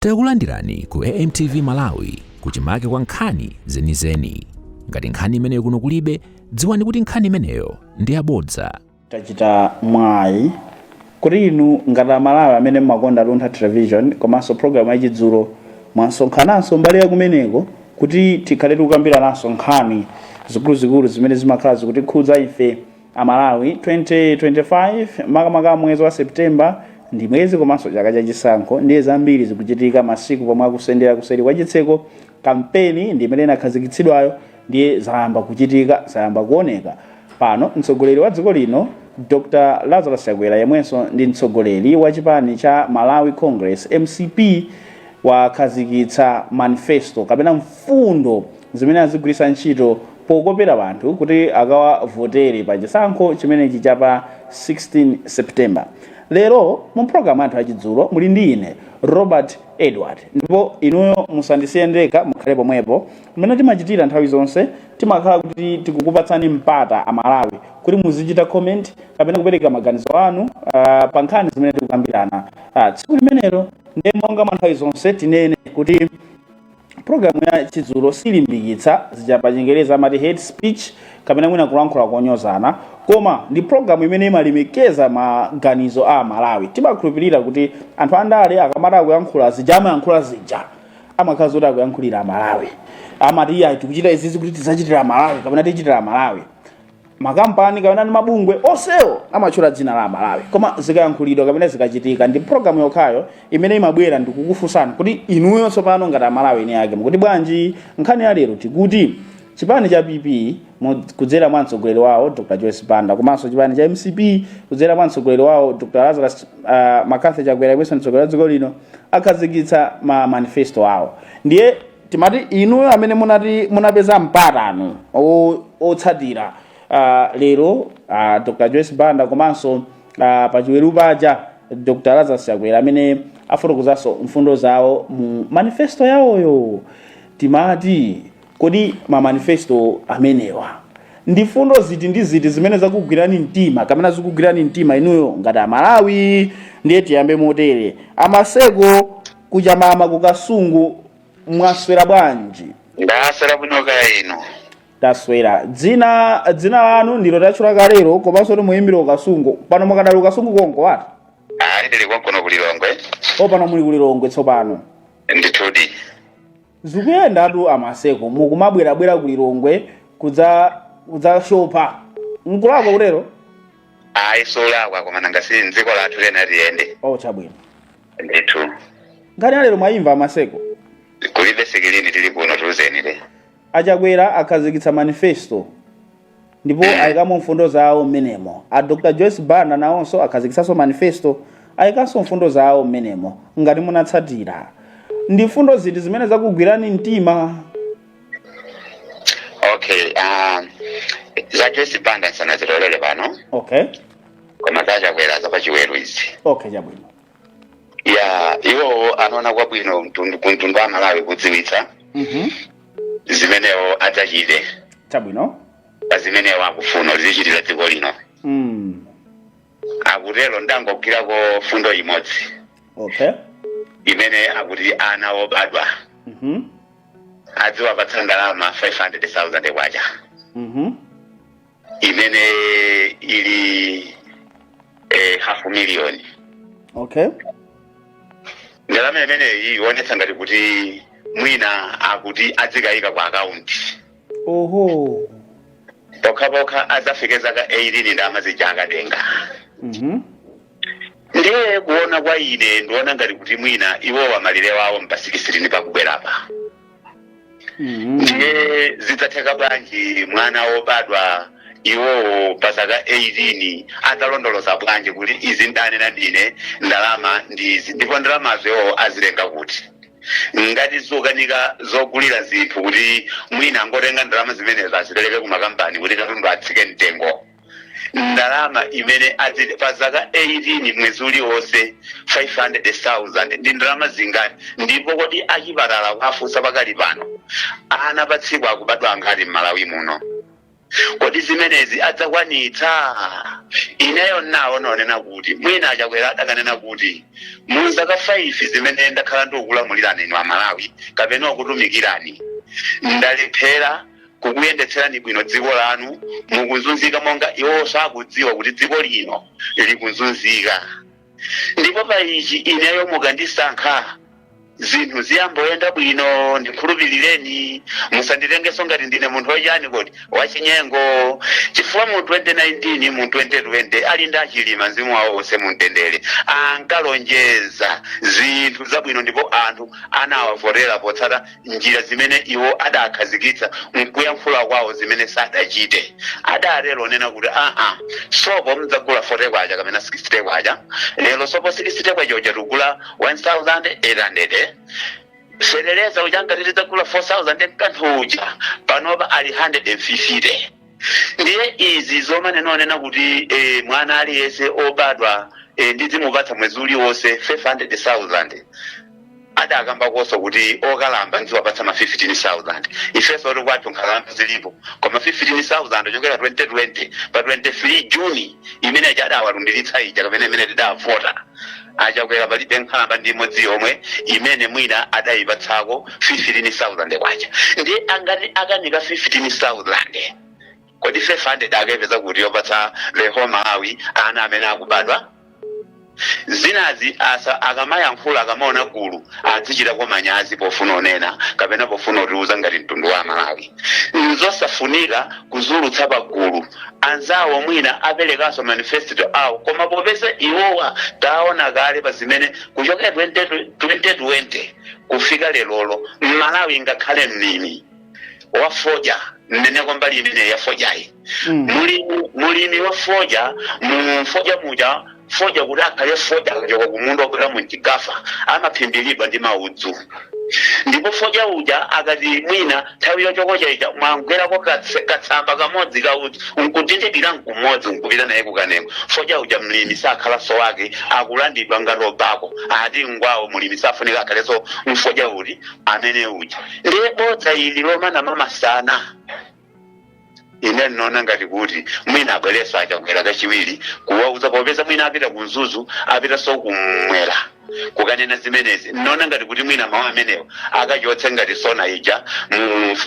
Takulandirani ku AMTV Malawi, kuchimake kwa nkhani zenizeni. Ngati nkhani imeneyo kuno kulibe, dziwani kuti nkhani imeneyo ndi yabodza. Tachita mwayi kuti inu ngati Amalawi amene mmakonda Luntha Television komanso programu yachidzulo mwasonkhananso mbali ya kumeneko kuti tikhale tikukambirananso nkhani zikuluzikulu zimene zimakhala zikutikhudza ife Amalawi 2025, makamaka mwezi wa September ndi mwezi komanso chaka cha chisankho. Ndiye zambiri zikuchitika masiku pomwe akusendera kuseri kwa chitseko. Kampeni ndi imene inakhazikitsidwayo, ndiye zayamba kuchitika, zayamba kuoneka. Pano mtsogoleri wa dziko lino Dr Lazarus Chakwera, yemwenso ndi mtsogoleri wa chipani cha Malawi Congress, MCP, wakhazikitsa manifesto kapena mfundo zimene azigwiritsa ntchito pokopera anthu kuti akawavotere pa chisankho chimenechi cha pa 16 September. Lero mu programu yathu yachidzulo muli ndi ine Robert Edward, ndipo inuyo musandisiye ndekha, mukhale pomwepo. Mmene timachitira nthawi zonse, timakhala kuti tikukupatsani mpata Amalawi kuti muzichita comment kapena kupereka maganizo anu pa nkhani zimene tikukambirana tsiku limenelo. Ndiye monga mwa nthawi zonse, tinene kuti programu ya chidzulo silimbikitsa zija pa Chingereza amati hate speech kapena mwina kulankhula konyozana, koma ndi programu imene imalemekeza maganizo a Malawi. Timakhulupirira kuti anthu andale akamati akuyankhula zija, amayankhula zija amakhala zoti akuyankhulira Amalawi. Amati iya, tikuchita izizi kuti tidzachitira Amalawi kapena tichitira Amalawi. Makampani kapena ndi mabungwe onsewo amatchula dzina la Amalawi, koma zikayankhulidwa kapena zikachitika, ndi programu yokhayo imene imabwera ndikukufunsani kuti inuyo tsopano ngati Amalawi eni ake mukuti bwanji? Nkhani ya lero tikuti chipani cha PP kudzera mwa mtsogoleri wawo Dr Joyce Banda, komanso chipani cha MCP kudzera mwa mtsogoleri wawo Dr Lazarus McCarthy Chakwera, yemwenso mtsogoleri wa dziko lino, akhazikitsa ma manifesto awo. Ndiye timati inuyo amene munati munapeza mpatano otsatira lero Dr Joyce Banda komanso pachiweru paja Dr Lazarus Chakwera amene afotokozanso mfundo zawo mu manifesto yawoyo, timati kodi ma manifesto amenewa ndi fundo ziti ndi ziti zimene zakugwirani mtima kapena zikugwirani mtima inuyo ngati Amalawi? Ndiye tiyambe motere: Amaseko kuchamama kukasungu, mwaswera bwanji? Ndaswera bwino, kaya inu? Taswera. Dzina lanu ndilo tatchula kalero, komanso kuti muyimbire kukasungu. Pano mukadali kukasungu konko wati? Ayi, ndili konkuno kulilongwe. O, pano muli kulilongwe tsopano? Ndithudi. Zikuyendatu Amaseko, mukumabwerabwera kulilongwe kudzashopa, nkulakwa kutero? Ayi, solakwa, koma nanga si mdziko lathu lena tiyende. O, chabwino. Ndithu. Nkhani ya lero mwayimva, Amaseko? Kulibe sikilini, tili kuno, tiuzeni le. Achakwera akhazikitsa manifesto ndipo ayikamo mfundo zawo mmenemo. A Dr Joyce Banda nawonso akhazikitsanso manifesto, ayikanso mfundo zawo mmenemo. Ngati munatsatira, ndi mfundo ziti zimene zakugwirani mtima? Okay, za Joyce Banda nsanazilolere pano, koma zachakwera zapachiweru izi. Okay, chabwino. Ya, iwowo anaona kwabwino ku mtundu wa Malawi kudziwitsa zimenewo adzachite pa zimenewo akufuna zichitira dziko lino. Akutero, ndangogwirako fundo imodzi imene akuti ana obadwa adziwapatsa ndalama 500,000 kwacha imene ili half million. Ndalama imeneyi ionetsa ngati kuti mwina akuti adzikayika ku akaunti. Pokhapokha adzafike zaka 18, ndalama zija akatenga. Ndiye kuona kwa ine, ndiona ngati kuti mwina iwowa malire wawo mpa 16 pakubwerapa. Ndiye zidzatheka bwanji mwana wobadwa iwowo pa zaka 18 adzalondoloza bwanji kuti izi ndanena ndine, ndalama ndi izi? Ndipo ndalamazo iwowo azitenga kuti, ngati zokanika zogulira zinthu, kuti mwina angotenga ndalama zimenezo azipereke ku makampani kuti katundu atsike mtengo? Ndalama imene pa zaka 18, mwezi uliwonse 500,000, ndi ndalama zingati? Ndipo kodi achipatala kuafunsa pakali pano, ana pa tsiku akubadwa angati m'Malawi muno? Kodi zimenezi adzakwanitsa? Ineyo nawo nonena kuti mwina Achakwera adakanena kuti mu zaka 5 zimene ndakhala ndikukulamulirani inu Amalawi kapena kutumikirani, ndalephera kukuyendetserani bwino dziko lanu, mukuzunzika, monga iwo sakudziwa kuti dziko lino likuzunzika, ndipo pa ichi ineyo mukandisankha zinthu ziyamboyenda bwino, ndikhulupirireni, musanditengenso ngati ndine munthu wachani, kodi wachinyengo, chifukwa mu 2019, mu 2020 ali ndi Achilima, mzimu wawo wonse mumtendere, ankalonjeza zinthu zabwino ndipo anthu anawavotera potsata njira zimene iwo adakhazikitsa mkuyankhula kwawo zimene sadachite. Adatero onena kuti aa, sopo mdzagula 40 kwacha kapena 60 kwacha. Lero sopo 60 kwacha uja tikugula 1800. Feteleza uja ngati tidzagula 4000 mkanthu uja, panopa ali 150. Ndiye izi zomanena onena kuti mwana aliyense obadwa ndizimupatsa mwezi uliwonse 500,000, adakamba koso kuti okalamba nziwapatsa ma 15,000. Ifenso oti kwathu nkhalamba zilipo, koma 15,000 chokera 2020 pa 23 Juni imene adawatumbiritsa ija kapena imene tidavota Achakwera, palibe nkhalamba ndi imodzi yomwe imene mwina adayipatsako 15,000 kwacha. Ndiye angati akanika 15,000, kodi 500 akayipeza kuti yopatsa the whole Malawi, ana amene akubadwa? Zinazi asa akamayankhula, akamaona gulu, azichitako manyazi pofuna onena kapena pofuna kutiuza ngati mtundu wa Malawi. Nzosafunika kuzulutsa pagulu. Anzawo mwina aperekanso manifesto awo, koma popeza iwowa taona kale pa zimene kuchokera 2020 kufika lerolo, Mmalawi ngakhale mlimi wa fodya, mneneko mbali imene ya fodyayi, mulimi wa fodya, mu fodya muja, fodya kuti akhale fodya akachoka kumunda obwera mu mchigafa amaphimbiridwa ndi maudzu, ndipo fodya uja akati mwina nthawi yochokocha ija mwangwerako katsamba kamodzi kaudzu nkutindikira nkumodzi nkupita naye kukanengo, fodya uja mlimi sakhala so wake, akulandidwa ngati obako, ati ngwawo. Mulimi safunika akhalenso mfodya uti amene uja. Ndiye bodza ili lomana mamasana, ine ndinaona ngati kuti mwina abwereso Achakwera kachiwiri kuwauza, popeza mwina apita ku Mzuzu, apitanso kumwera kukanena zimenezi. Ndinaona ngati kuti mwina mawu amenewo akachotse ngati SONA ija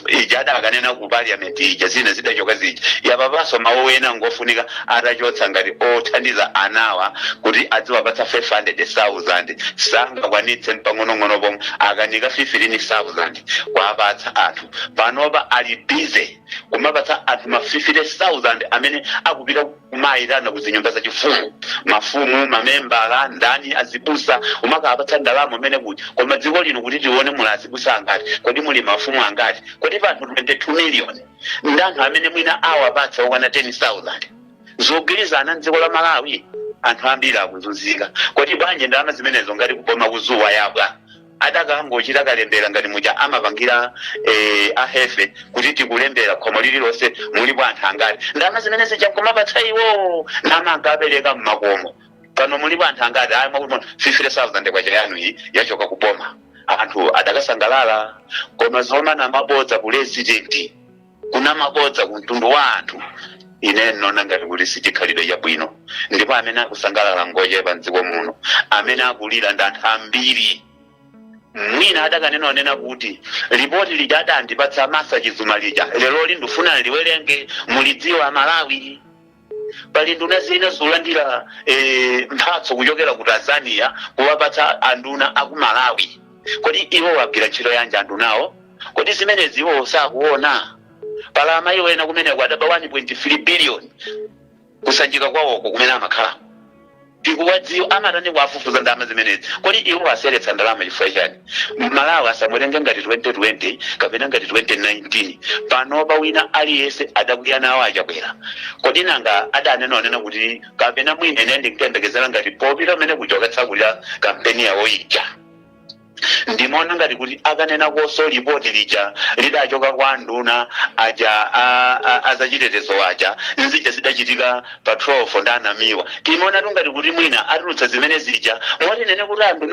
ija adakanena ku parliament ija, zina zidachoka zija. Yapapanso mawu ena ngofunika atachotsa ngati othandiza anawa kuti adziwapatsa 500,000, sangakwanitse mpang'onong'ono pomwe, akanika 15,000 kuwapatsa anthu. Panopa ali busy kumapatsa anthu ma 50,000 amene akupita kumayitana ku zinyumba zachifumu, mafumu, mamembala, ndani, azibusa, umakapatsa ndalama amene kuti. Koma dziko lino kuti tione muli azibusa angati? Kodi muli mafumu angati? Kodi pa anthu 22 million ndi anthu amene mwina awapatsa okwana 10,000, zogwirizana mdziko la Malawi anthu ambiri akuzunzika. Kodi bwanji ndalama zimenezo ngati kuboma kuzuwa yabwa adakangochita kalembera ngati muja amapangira ahefe kuti tikulembera khomo lililonse mulipo anthu angati, ndalama zimene zija nkumapatsa iwo nama ankapereka mmakomo pano mulipo anthu angati, ayi mwakuti 50,000 kwacha yanu iyi yachoka kuboma, anthu adakasangalala. Koma zomana mabodza purezidenti, kuna mabodza ku mtundu wa anthu, ine ndinaona ngati kuti sichikhalidwe chabwino, ndipo amene akusangalala ngochepa mdziko muno, amene akulira ndi anthu ambiri. Mwina adakanena onena kuti ripoti lija adandipatsa Masa Chizuma lija leroli ndifuna liwerenge, mulidziwa Malawi. Pali nduna zina zolandira mphatso kuchokera ku Tanzania kuwapatsa anduna aku Malawi. Kodi iwo wagwira ntchito yanji andunawo? Kodi zimenezi iwo sakuona? Pala amayi wena kumeneko adaba 1.3 billion kusanjika kwawoko kumene amakhala, tikuwadziwa, amatani kuwafufuza ndalama zimenezi? Kodi iwo aseretsa ndalama chifukwa chani? Malawi asamwerenge ngati 2020 kapena ngati 2019. Panopa wina aliyense adakwiya nawo Achakwera. Kodi nanga adanena onena kuti kapena mwina ine ndikuyembekezera ngati popita umene kuchoketsa kulira kampeni yawo ija. Ndimaona ngati kuti akanena koso lipoti lija lidachoka kwa nduna aja azachitetezo aja, nzija zidachitika pa 12 ndanamiwa. Timaona tungati kuti mwina atulutsa zimene zija, moti nene kuti anthu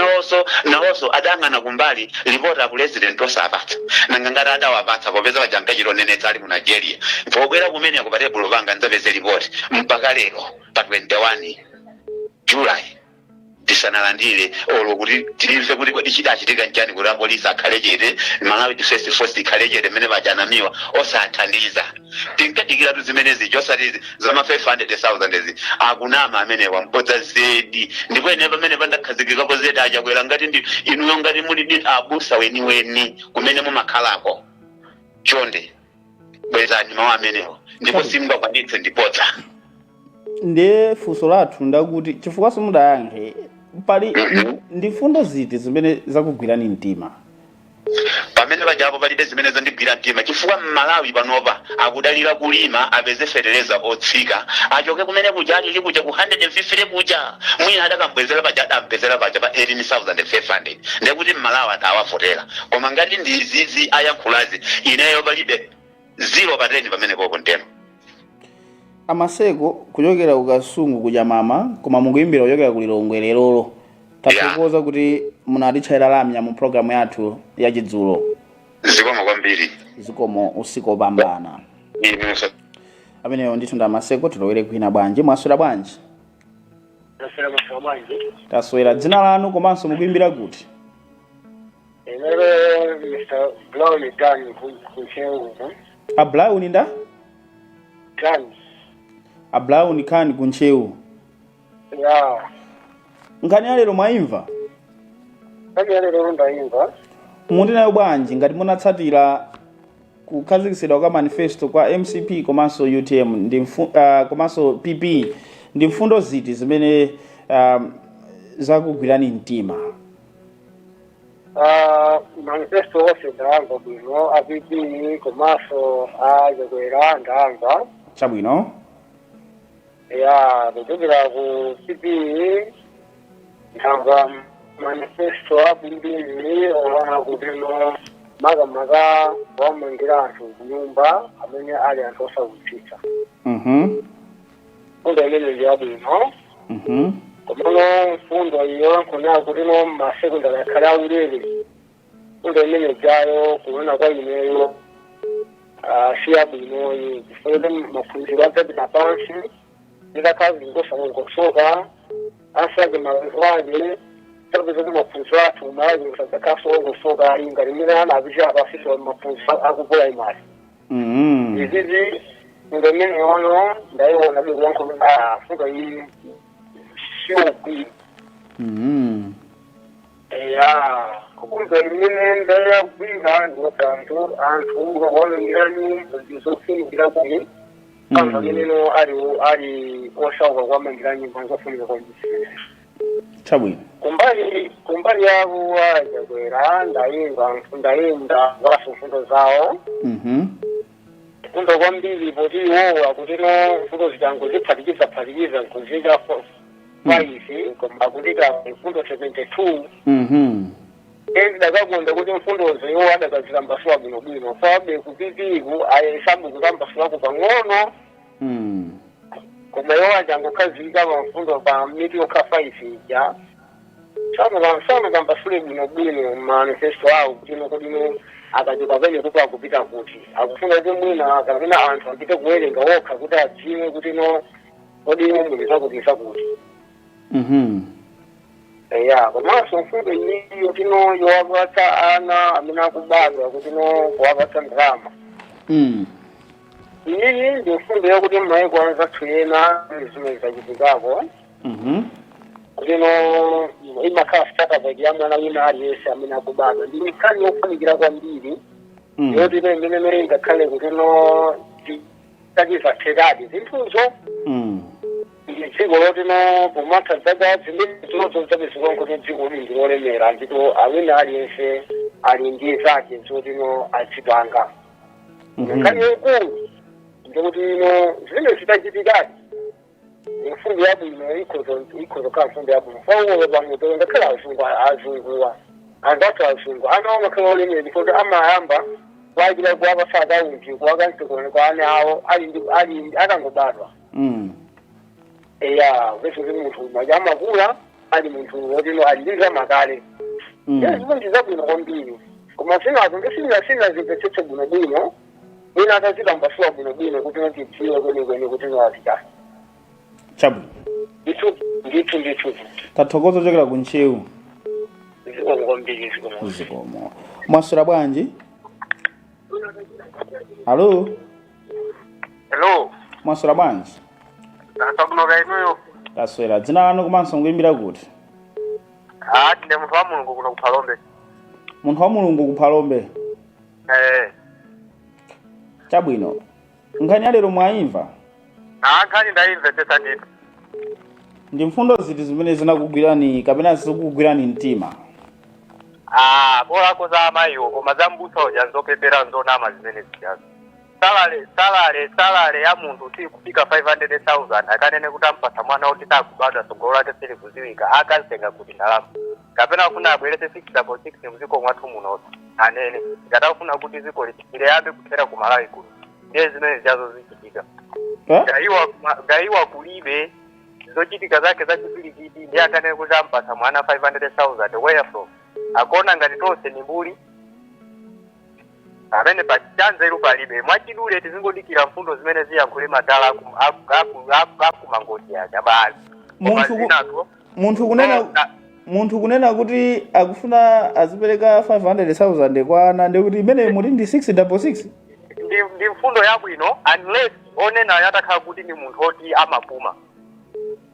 nawonso adang'ana kumbali lipoti a president osapatsa. Nanga ngati adawapatsa, popeza paja ankachilonenetsa ali mu Nigeria, pobwera kumeneko pa tebulo panga ndzapeze lipoti mpaka lero pa 21 July tisanalandire olo kuti timve kuti kodi chidachitika nchani kuti apolisi akhale chete, Malawi Defense Force ikhale chete mmene pajanamiwa osathandiza. Tinkadikiratu zimene zija, osati zama 500,000 izi. Akunama amenewa, mbodza zedi. Ndipo ine pamene pandakhazikikapo zedi, achakwera, ngati ndi inuyo, ngati muli ndi abusa weniweni kumene mumakhalako, chonde bwezani mawu amenewo, ndipo simungakwanitse, ndipodza. Ndiye funso lathu ndakuti, chifukwa simudayankhe, pali ndi fundo ziti zimene zakugwirani mtima? Pamene pajapo palibe zimene zandigwira mtima, chifukwa Mmalawi panopa akudalira kulima apeze fetereza otsika, achoke kumene kuja alili kuja ku 150 kuja, mwina adakambwezera paja adampezera paja pa 18,500, ndekuti Mmalawi adawavotera. Koma ngati ndi izizi ayankhulazi, ineyo palibe, 0 pa 10 pamene popo nteno. Amaseko kuchokera ku Kasungu kuja mama, koma mukuyimbira kuchokera ku Lilongwe lerolo, tathokoza kuti munatitchayira lamya mu programu yathu ya Chidzulo. Zikomo kwambiri. Zikomo, usiku opambana. Inunso. Ameneyo ndithu ndi Amaseko. Tilowere kwina. Bwanji, mwaswera bwanji? Taswera, maswera bwanji? Taswera. Dzina lanu komanso mukuyimbira kuti? Inero Mr. Brown Dan kuNtcheu. A Brown nda? Dan. A Brown Khan kuNtcheu. Ya. Nkhani ya lero mwayimva? Nkhani ya lero ndayimva. Mundinayo bwanji ngati munatsatira kukhazikitsidwa kwa manifesto kwa MCP komanso UTM ndi komanso PP, ndi mfundo ziti zimene zakugwirani mtima? Manifesto onse ndamva bwino, a PP komanso a Chakwera ndamva. Chabwino. Ya, kuchokera ku PP ndamva manifesto akwambiri oona kuti no makamaka wamangira anthu kunyumba amene ali anthu osaukitsitsa. Mfundo imene ndi yabwino. Komano mfundo iyo nkunena kuti no masekondari akhale aulere, mfundo imene jayo kuona kwa ineyo si yabwinoyi, chifukwa kuti maphunziro adzapita pansi. Zitakhala zingosalongosoka asake malanzo ake, tapeza kuti maphunziro athu Malawi sadzakhaso ongosoka ali ngati mmene anapitira pasiso maphunziro aku primary. Izizi mfundo imene yoyo ndayiona bikuyankhula, mfundo iyi siugwira. Ya, kukunza imene ndayagwira ndikuti anthu kuwamangira nyumba ndizofunikira kuti anthu ameneno ali osauka kuwamangira nyumba nzofunika kwambiri. Chabwino. Kumbali yavo aChakwera ndayimva, ndayimva vaso mfundo zawo. Mfundo kwambiri poti iwowa kuti no mfundo zitangoziphatikiza phatikiza nkuzika 5, koma akutika mfundo 72. Ndidakakonda kuti mfundozo iwo adakazitambasula bwinobwino. Fabe ku PP ku ayesambu kutambasulako pang'ono, koma iwo achangokhazikika pa mfundo pa miti yokha 5 ija, sanatambasule bwinobwino manifesto awo kuti no kodi akachoka pene kupa akupita kuti, akufuna kuti mwina kapena anthu apite kuwerenga wokha kuti adziwe kuti no kodi muli zakuti zakuti. Ya, komanso mfundo iyiyo tino yowapatsa ana amene akubadwa kuti no kuwapatsa ndalama, iyi ndi mfundo yakuti m'mayiko anzathu ena zimene zachitikako, kuti no imakhala starter pack ya mwana wina aliyense amene akubadwa, ndi nkhani yofunikira kwambiri, yoti no imene ingakhale kuti no tachizathekadi zinthuzo, ndi dziko loti no pomatha zaka zimene zozo zapezeka kuti dziko li ndi lolemera, ndipo awina aliyense ali ndi zake zoti no azipanga. Nkhani yaikulu ndikuti ino zimene zitachitikadi ni mfundo yabwino, ikhoza kukhala mfundo yabwino fauwo pano ngakhale azungu azunguwa. Anzathu azungu ana amakhala olemera because amayamba kuwachita kuwapasa akaunti kuwakansekone kwa ana awo ali ali atangobadwa. Eya, kupeza kuti munthu umaja amakula ali munthu wotino ali ndi zamakale. Izo ndi zabwino kwambiri, koma zinazo ndisinazimvetsetse bwinobwino. Mwina atazitambasula bwinobwino kuti notidziwe kwenikweni kuti noazitani. Chabwino. Ndithu, ndithu, ndithu. Tathokoza kuchokera ku Ntcheu. Zikomo kwambiri, zikomo. Zikomo. Mwaswera bwanji? Alo? Hello. Mwaswera bwanji? Takunoka, inuyo? Taswera. Dzina lanu komanso mukuyimbira kuti? Ah, ndine munthu wa Mulungu kuno kuPhalombe. Munthu wa Mulungu kuPhalombe? Eh. Chabwino, nkhani ya lero mwayimva? Ah, nkhani ndayimvetsetsa ndithu. Ndi mfundo ziti zimene zinakugwirani kapena zikukugwirani mtima? Ah, bolako za amayiwo, koma za mbusa uja nzopepera, nzonama zimene zijazo. Salary ya munthu sikufika 500,000, akanene kuti ampasa mwana oti sakubadwa, tsogolo lake silikuziwika, akazenga kuti ndalama? Kapena kufuna abweretse 666 mdziko mwathu muno, anene ngati akufuna kuti dziko liyambe kuthera ku Malawi kuno, ndiye zimene zijazo zichitika. Eh? Gayiwa, gayiwa kulibe, zochitika zake zachipirikiti, ndiye akanene kuti ampasa mwana 500,000, where from? Akuona ngati tonse ni mbuli amene pachanzeru palibe. Mwachidule, tizingodikira mfundo zimene ziyankhule madala akumangozi aja basi. Koma zinazo Munthu kunena munthu kunena kuti akufuna azipereka 500,000 kwa ana, ndikuti imene muti ndi 666. Ndi mfundo yabwino unless onenayo atakhala kuti ni munthu oti amapuma.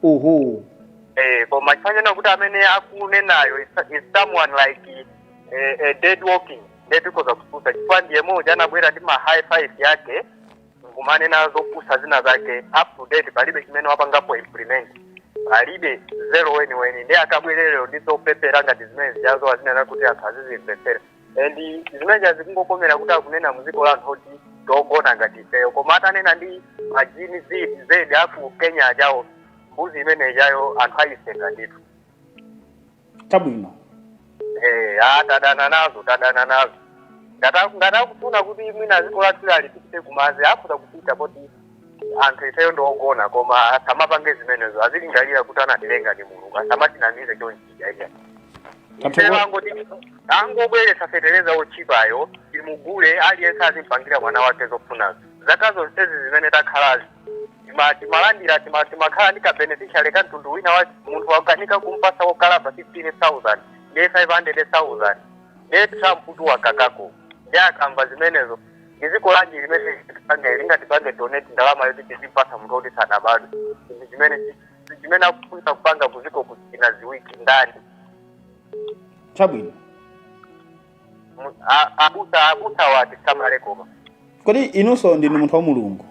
Uhu. Eh, koma chifanana kuti amene akunenayo is someone like dead walking, ndiye tikhoza kususa, chifukwa ndiye moja anabwera ndi ma high five yake nkumanena zopusa zina zake. Up to date palibe chimene wapangapo implement, palibe, zero weniweni. Ndiye akabwererero ndi zopepera ngati zimene zijazo azinena kuti anthu azizimvetsera, and zimene zikungokomera kuti akunena muziko la anthu oti togona ngati ifeyo. Koma atanena ndi majini zedi zedi aku Kenya ajawo, mbuzi imene ijayo anthu ayisenga ndithu. Chabwino. Eh, ah, tadana nazo, tadana nazo. Ngati akufuna kuti mwina dziko lathu alipitise kumazi, akhoza kupita poti anthu ifeyo ndiogona, koma asamapange zimenezo. Azilingalira kuti anatilenga ndi Mulungu, asamatinamize chonchija iya. Ifeyo angoti angobweretsa fetereza ochipayo, timugule, aliyense azimpangira mwana wake zofunazo. Zaka zonsezi zimene takhalazi timalandira, timakhala ndi ka beneficiary ka mtundu wina wa munthu wakanika kumpasa wokalamba 15,000, ndiye 500,000, ndiye Trump tu wakakako. Ndiye akamva zimenezo, ndi dziko lanji limene lingatipange donate ndalama yoti tizipasa munthu oti sanabadwe? Chinthu chimene akufuna kupanga kuziko kuchina ziwiki ndani? Chabwino. Abusa wati samale koma. Kodi inunso ndinu munthu wa Mulungu?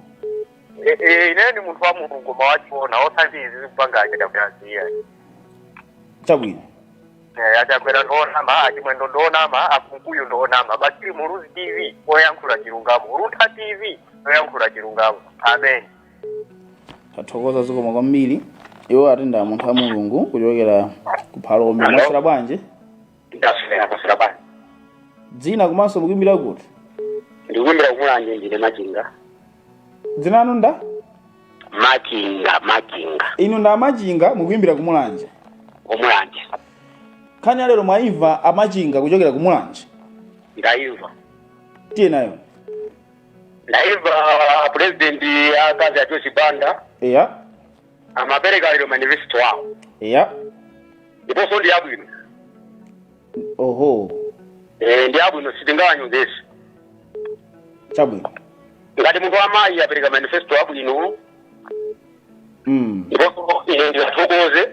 E, ine ndi munthu wa Mulungu, koma wachiona, osati izi zikupanga achitakuyaziya. Chabwino. Achakwera ndoonama, achimwendo ndoonama, akunkuyu ndoonama. Bakili Muluzi TV oyankhula chilungamo, Luntha TV oyankhula chilungamo, amen. Tathokoza, zikomo kwambiri. Iwo atenda munthu wa Mulungu kuchokera ku Phalombe. Hello? Mwaswera bwanji? Ndaswera, kwaswera bwanji? Dzina komanso mukuimbira kuti? Ndikuimbira kuMulanje, ndine Machinga. Dzina lanu nda? Machinga, Machinga. Inu nda Amachinga, mukuimbira kuMulanje? KuMulanje. Nkhani ya lero mwaimva, Amachinga kuchokera kuMulanje? Ndaimva. Tiye nayo. Ndaimva. President akazi a Joyce Banda amapereka lero manifesto awo, ndiponso ndi abwino. Eh, ndi abwino, sitingawanyozese. Chabwino. Ngati munthu amayi apereka manifesto abwino, ndiponso ine ndinathokoze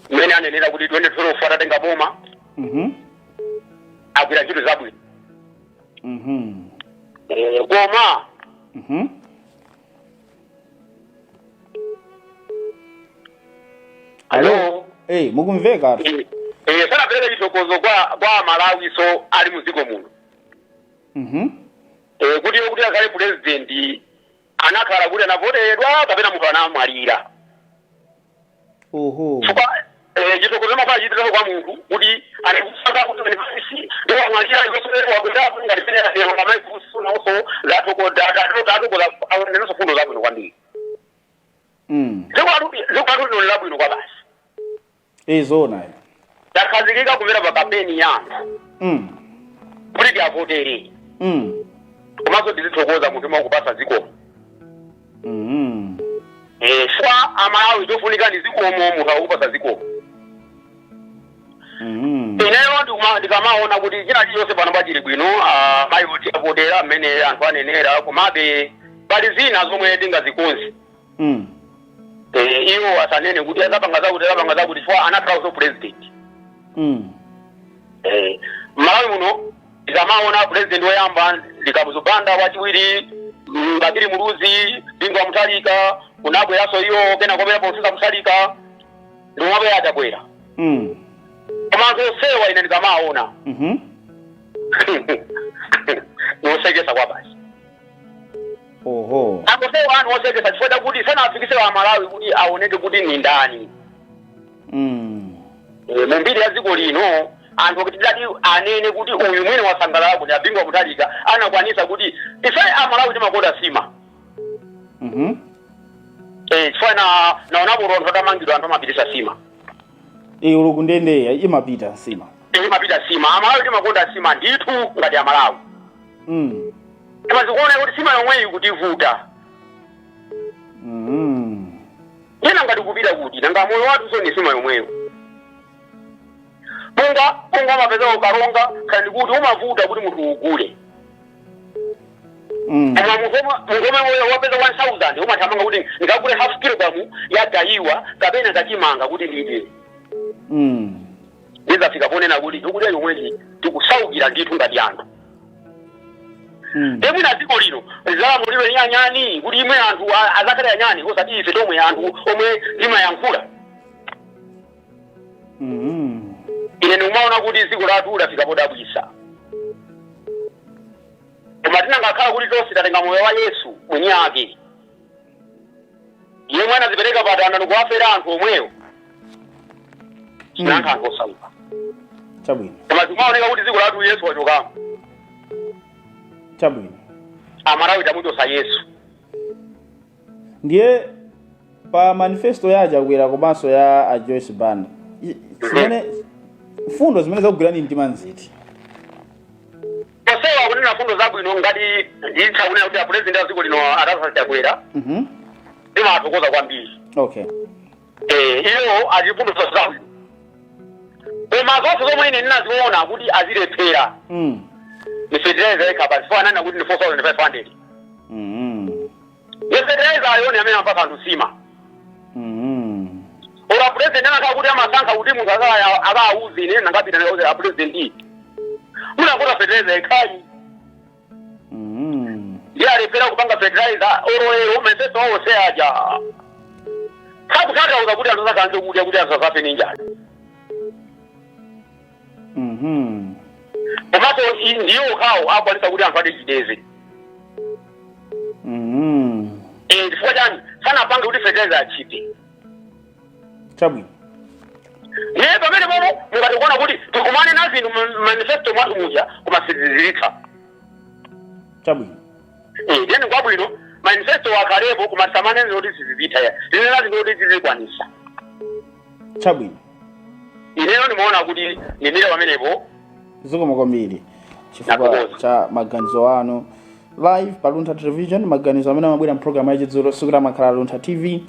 mmene anenera kuti 2012 atatenga boma agwira ntchito zabwino. Eh, koma Hello? Eh, mukumveka? Eh, sanapereka chithokozo kwa Malawi so ali muziko muno. Eh, kuti akhale president anakhala kuti anavotedwa kapena munthu anamwalira? Chifukwa Chithokozo mafana chitirapo kwa munthu kuti anakusanga kuti manifesti ndiwamwalira wakwerapo ngati pene amaikusunawonso zathokoza aonenso fundo zabwino kwambiri. Dziko lathu lino labwino kwa basi. Izona. Takhazikika kumera pa kampeni ya anthu kuti tiavotere. Komanso tizithokoza munthu makupasa zikomo. Chifukwa Amalawi chofunika ndi zikomo, munthu akupasa zikomo. Ineyo ndikamaona kuti china chilichonse pano pachili bwino, mayi oti avotera mmene anthu anenera, komabe pali zina zomwe tingazikonze. Iwo asanene kuti azapanga zakuti, azapanga zakuti, chifukwa anakhalanso president. Malawi muno tikamaona president woyamba ndi Kamuzu Banda, wachiwiri Bakili Muluzi, Bingu wa Mutharika, kunabweranso iwo kena kwabwera Professor Mutharika, ndikumabwera Achakwera. Koma anthu onsewa ine ndikamaona nosekesa kwa basi. Anthu onsewa anthu osekesa chifukwa chakuti sanafikise Amalawi kuti aoneke kuti ni ndani. Mu mbiri ya dziko lino anthu kuti tidati anene kuti uyu mwene wasangalala kuti a Bingu wa Mutharika anakwanisa kuti ife Amalawi timakonda sima. Chifukwa na naonapo anthu atamangidwa anthu amapitisa sima. Ulo kundendeya imapita nsima. Imapita sima. Amalawi timakonda sima ndithu ngati Amalawi. Koma zikuona kuti sima yomweyi kutivuta. Ena ngati kupita kuti nanga moyo wathu so ni sima yomweyo. Punga punga umapeza ukalonga kandi kuti umavuta kuti munthu ugule. Koma munthu omwe wapeza 1000 umathamanga kuti ndikagule half kilogram ya gayiwa kapena kachimanga kuti ndidye. Ndizafika ponena kuti chokudya chomwechi tikusaukira ndithu ngati anthu. Temwina dziko lino lizalamulidwe ni anyani kuti imwe anthu azakhale anyani osati ife tomwe anthu omwe timayankhula. Ine ndikumaona kuti dziko lathu lafika podabwisa, koma tinangakhala kuti tonse tatenga moyo wa Yesu mwini ake yemwe anazipereka patanda ndikuwafera anthu omweyo, sinankha anthu osauka. Koma zikumaoneka kuti dziko lathu Yesu wachokamo. Amalawi tamuchosa Yesu. Ndiye pa manifesto ya Achakwera komanso ya a Joyce Banda, zimene fundo zimene zakugwirani mtima nziti? Onsewa kunena fundo zabwino, ngati nditha kunena kuti apresident a dziko lino atasa Chakwera, timathokoza kwambiri. Iwo ali fundo zabwino, koma zonse zomwe ine ndinaziona kuti azilephera ni fertilizer yekha basi, chifukwa ananena kuti ni 4500. Ye fertilizer ayoni amene amapasa anthu sima. Ora president anakhala kuti amasankha kuti munthu akawauze, ine nangapita naye a president munangota fertilizer yekhayi. Ndiye alephera kupanga fertilizer oroero manifesto wawo se aja sakutanthauza kuti anthu asakanze kudya kuti anthu asafe ndi njala. Komanso ndiyo okhawo akwanisa kuti anthu adechiteze. Chifukwa chani sanapange kuti fertilizer achipe? Ndiye pamene popo mukati kuona kuti tikumane na zinthu manifesto mwathu muja koma siziziritsa. Ndiye ndikwabwino manifesto akhalepo, koma tisamanene kuti sizizitha ya, tinena zinthu kuti tizikwanisa. Ineyo ndimaona kuti ndimire pamenepo. Zikomo kwambiri chifukwa Nakubuza. cha maganizo anu live pa Luntha Television. Maganizo amene amabwera mpulogalamu yachidzulo sikuti amakhala Luntha TV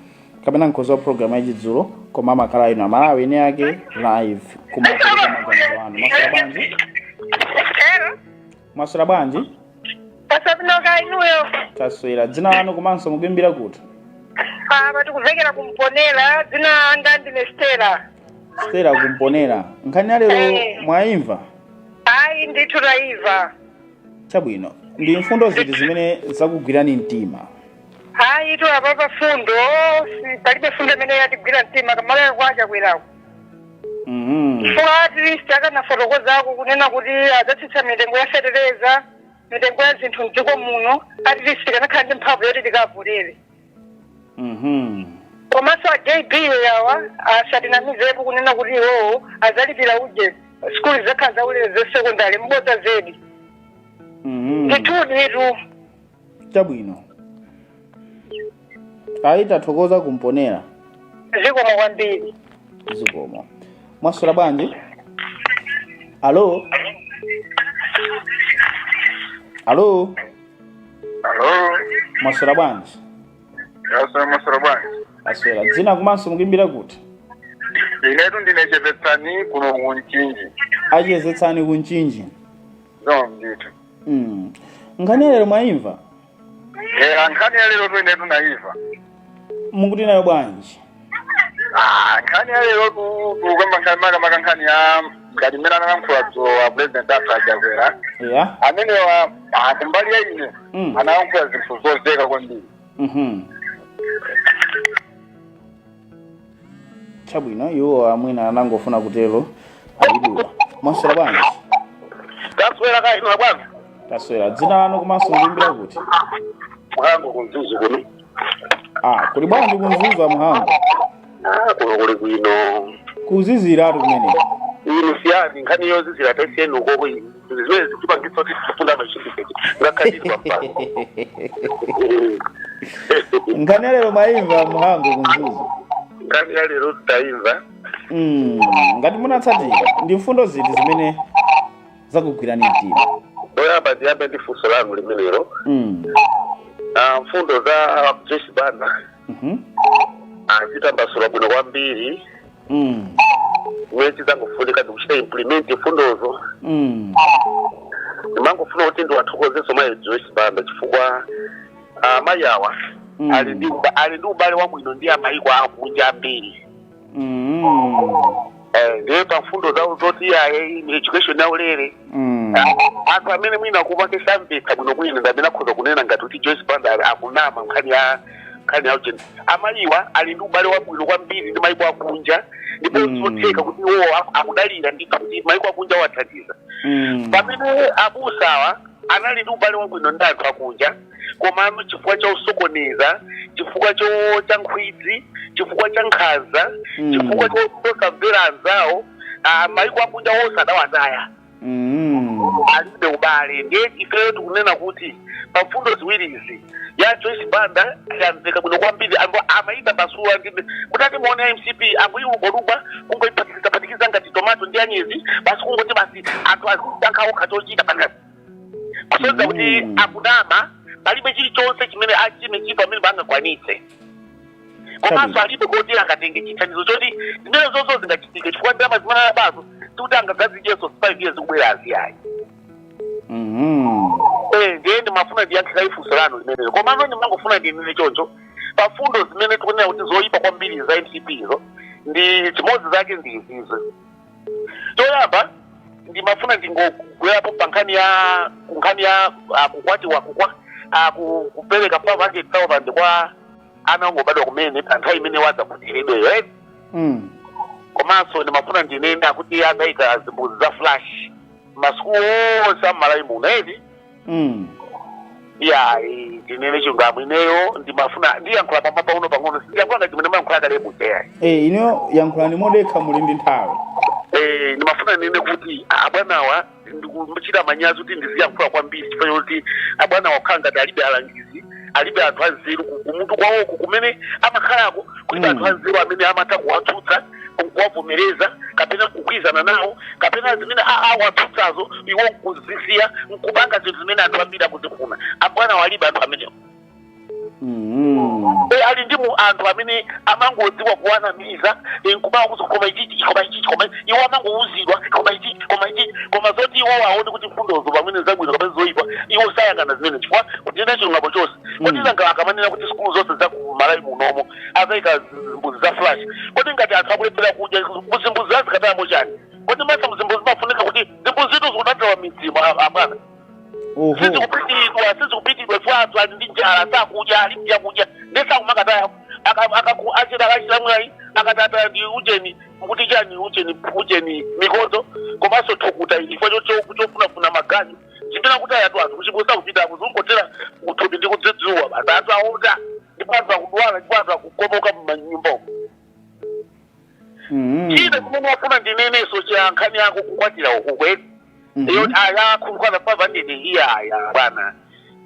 kapena mkhozi wa pulogalamu yachidzulo, koma amakhala inu Amalawi ene ake live kumapereka maganizo anu. Mwaswera bwanji? Hello. Mwaswera bwanji? Pasabinoka inuyo. Taswera. Dzina lanu komanso mukuimbira kuti? Apa tikuvekera kumponera, dzina langa ndine Stella. Stella kumponera, nkhani ya lero mwayimva? Ayi ndithu taiva. Chabwino, ndi mfundo ziti zimene zakugwirani mtima? Ayi tu apapa fundo palibe fundo imene yatigwira mtima kamalayo kwa Chakweraku. Chifukwa at least akanafotokozako kunena kuti adzatsitsa mitengo ya fetereza, mitengo ya zinthu mdziko muno, at least tikanakhala ndi mphamvu yoti tikavotere. Komanso a JB yawa asatinamizepo kunena kuti iwowo azalipira uje sukulu zakhala zaulere za sekondari, mbodza zedi. Ndithuditu. Chabwino, ayi, tathokoza kumponera. Zikomo kwambiri. Zikomo. Mwaswera bwanji? Alo, alo. Alo. Mwaswera bwanji? Yaswera, mwaswera bwanji? Aswera. Dzina komanso mukuimbira kuti? Inetu ndine Chepetsani kuno kuMchinji. Achezetsani kuMchinji. Zo ndithu. Nkhani ya lero mwayimva? Eh, nkhani ya lero tu inetu naimva. Mukuti nayo bwanji? Ah, nkhani ya lero tu tukamba nkhani, makamaka nkhani ya ngati mmene analankhula dzulo wa president athu aChakwera. Amenewa, kumbali ya ine, analankhula zinthu zozeka kwambiri. Chabwino, iwo amwina anangofuna kutero, ayidula. Mwaswera bwanji? Taswera, kaya inu bwana? Taswera. Dzina lanu komanso mukuimbira kuti? Mhango, kuMzuzu kuno. Ah, kuli bwanji kuMzuzu, aMhango? Ah, kuno kuli bwino. Kuziziratu kumeneko. Inu siyani nkhani yozizira, taisiyeni ukoko. Zimene zikutipangitsa kuti tifunda machindiketi ngakhalidwa mpano. Nkhani ya lero mwayimva, Mhango kuMzuzu? Nkhani ya lero titayimva. Ngati munatsatira, ndi mfundo ziti zimene zakugwirani mtima? Poyamba ndiyambe ndi funso lanu limenelo. Ah, mfundo za Joyce Banda azitambasula bwino kwambiri. Zimene chizangofunika ndikuchita implement mfundozo. Ndimangofuna kuti ndiwathokozeso mayi Joyce Banda chifukwa amayi awa ali ndi ubale wabwino ndi amayiko akunja ambiri. Ndiye pa mfundo zawo zoti ayi, education yaulere, anthu amene mwina kumake samvetsa bwino bwino ndi amene akhoza kunena ngati kuti Joyce Banda akunama nkhani ya ujeni. Amayiwa ali ndi ubale wabwino kwambiri ndi mayiko akunja, ndipo zotheka kuti iwo akudalira ndithu kuti mayiko akunja awathandiza, pamene abusawa anali ndi ubale wabwino ndi anthu akunja, komano chifukwa cha usokoneza, chifukwa cha nkhwidzi, chifukwa cha nkhanza, chifukwa chosamvera anzawo, mayiko akunja wonse adawataya. Alibe ubale. Ndiye ifeyo tikunena kuti pa mfundo ziwirizi, ya Joyce Banda yamveka bwino kwambiri, ambo amayitambasula ndi kuti muone MCP amboilubalubwa kungoiphatikiza phatikiza ngati tomato ndi anyezi basi, kungoti basi anthu azisankha okha chochita pakati, kusonyeza kuti akunama. Palibe chilichonse chimene achime chipo amene bangakwanitse, komanso alibe koti angatenge chithandizo choti zimene zonso zingachitike, chifukwa ndalama zimene anabazo sikuti angazazidyenso 5 years kubwera aziyayi. Eh, ndiye ndimafuna ndiyankhe ifunso lanu limenelo, komano ndimangofuna ndinene choncho: pa fundo zimene tikunena kuti zoyipa kwambiri za MCP zo, ndi chimodzi zake ndi izizo. Choyamba ndimafuna ndingogwerapo pa nkhani ya kunkhani ya kukwatiwa kupereka 500,000 kwa ana ongobadwa kumene pa nthawi imene wadza kutiridweyo, eh? Komanso ndimafuna ndinene akuti adayika zimbuzi za flush masiku onse am'Malawi muno, eti? Ya, ndinene chilungamo, ineyo ndimafuna ndiyankhula pamapa uno pang'ono, sindiyankhula ngati chimene mayankhula kale mucheya. Eh, ino yankhulani modekha, muli ndi nthawi. Eh, ndimafuna ndinene kuti abwanawa, ndikuchita manyazi kuti ndiziyankhula kwambiri chifukwa choti abwanawa kukhala ngati alibe alangizi, alibe anthu anzeru kumutu kwawoko kumene amakhalako, kulibe anthu anzeru amene amatha kuwatsutsa, kuwavomereza kapena kugwirizana nawo, kapena zimene awatsutsazo iwo nkuzisiya nkupanga zinthu zimene anthu ambiri akuzifuna. Abwana alibe anthu amenewo. E, ali ndi mu anthu amene amangodziwa kuwanamiza, nkumawa koma ichichi, koma ichichi, koma iwo amangouzidwa koma ichichi, koma ichichi, koma zoti iwo aone kuti mfundozo pamene zabwino kapena zoyipa, iwo sayang'ana zimene, chifukwa kunena chilungamo chonse, kodi nanga akamanena kuti sukulu zonse za ku Malawi munomo azayika zimbuzi za flush, kodi ngati anthu akulephera kudya, zimbuzi zazikatayamo chani? Kodi masa mzimbuzi zimafunika kuti zimbuzitu zikudathawa midzimu, abwana? Sizikupitidwa, sizikupitidwa chifukwa anthu ali ndi njala, sakudya, ali ndi chakudya ndi sakumakataya. Achita achita mwayi akatata ndi ujeni, kuti chani, ujeni, ujeni, mikodzo komanso thukuta, chifukwa chofunafuna maganyu chimene akutaya tu anthu kuchibusa kupita kuzungotera kuthupi ndi kudzidziwa basi. Anthu aonda ndipo Ndipo anthu akudwala, ndipo anthu akukomoka m'manyumbamo. China chimene afuna ndinenenso cha nkhani yako kukwatira uku kwe iyo aya khulukwana 500, iyaya bwana,